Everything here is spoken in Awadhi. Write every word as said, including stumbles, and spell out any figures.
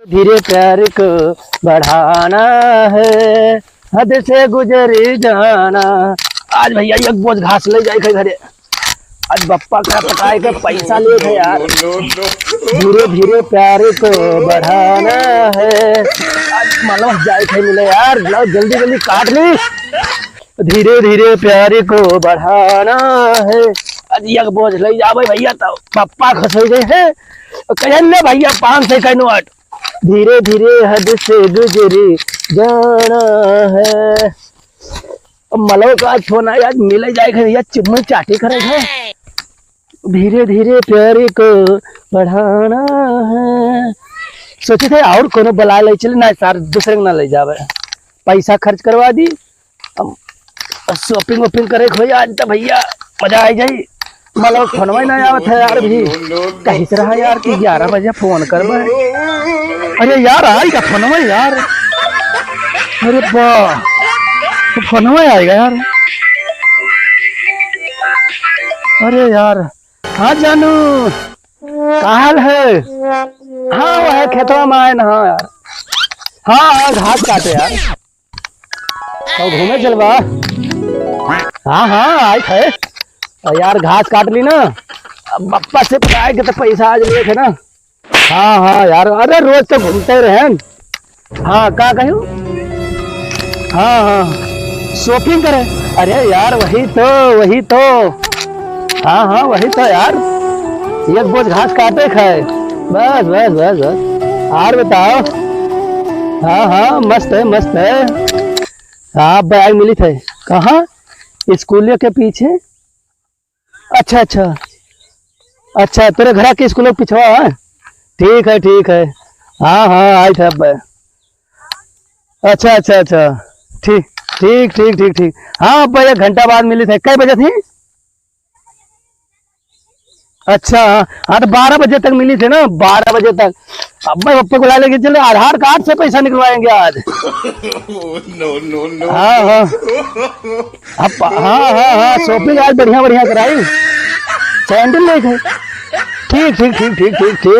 धीरे प्यार को बढ़ाना है, हद से गुजर जाना। आज भइया एक बोझ घास लइ जाइके घरे। आज बप्पा का पटाए के पैसा लेत है यार। धीरे धीरे प्यार को बढ़ाना है। आज मलवा जाइके मिले यार, लाओ जल्दी जल्दी काट ली। धीरे धीरे प्यार को बढ़ाना है। आज एक बोझ लइ जाबे भइया, तो बप्पा खुस होइ गए हैं। कहे, "ले भइया, पाँच सौ का नोट।" धीरे धीरे हद से गुजरी जाना है। अब मलवा का आज फोन आया, आज मिले जाइके है, या चुम्मन चाटी करे है। धीरे धीरे प्यार को बढ़ाना है। सोचे थे और कोनो बलाए लइ चली, ना सार, दूसरे के ना लइ जाबे, पैसा खर्च करवा दी। अब shopping वॉपिंग करे के होई आज तो भइया, मजा आ जाई। मतलब फोनवा ही ना आवत है यार भी। कहिस रहा यार कि ग्यारह बजे फोन करबे। अरे यार, आई का फोनवा यार? अरे बा, तो फोनवा आइगा यार। अरे यार, हाँ जानू, का हाल है? हाँ, वह खेतवा में आए ना यार। हाँ हाँ, घास काटे यार। तो घूमे चलबा? हाँ हाँ, आइत है। और यार, घास काट ली ना, अब बप्पा से पटाए के तो पैसा आज लिए थे ना। हाँ हाँ यार, अरे रोज तो घूमते रहे। हाँ, का कहियो? हाँ हाँ, shopping करे। अरे यार, वही तो, वही तो। हाँ हाँ, वही तो यार। एक बोझ घास काटे खाए। बस बस बस बस। और बताओ? हाँ हाँ, मस्त है, मस्त है। हाँ, बैग मिली थे। कहाँ? स्कूलिया के पीछे। अच्छा अच्छा। अच्छा, तेरे घरा के स्कूल के पिछवा है? ठीक है, ठीक है। हाँ हाँ, आई थे अब। अच्छा अच्छा अच्छा। ठीक ठीक ठीक ठीक ठीक। हाँ, अब एक घंटा बाद मिली थे। कै बजे थी? अच्छा, हाँ, तो बारह बजे तक मिली थे ना, बारह बजे तक। अब मैं पप्पा को ला लेके चले, आधार कार्ड से पैसा निकलवाएंगे आज। No no no। हाँ हाँ। अब हाँ हाँ हाँ, shopping आज बढ़िया बढ़िया कराई। सैंडल लेके। ठीक ठीक ठीक ठीक ठीक ठीक।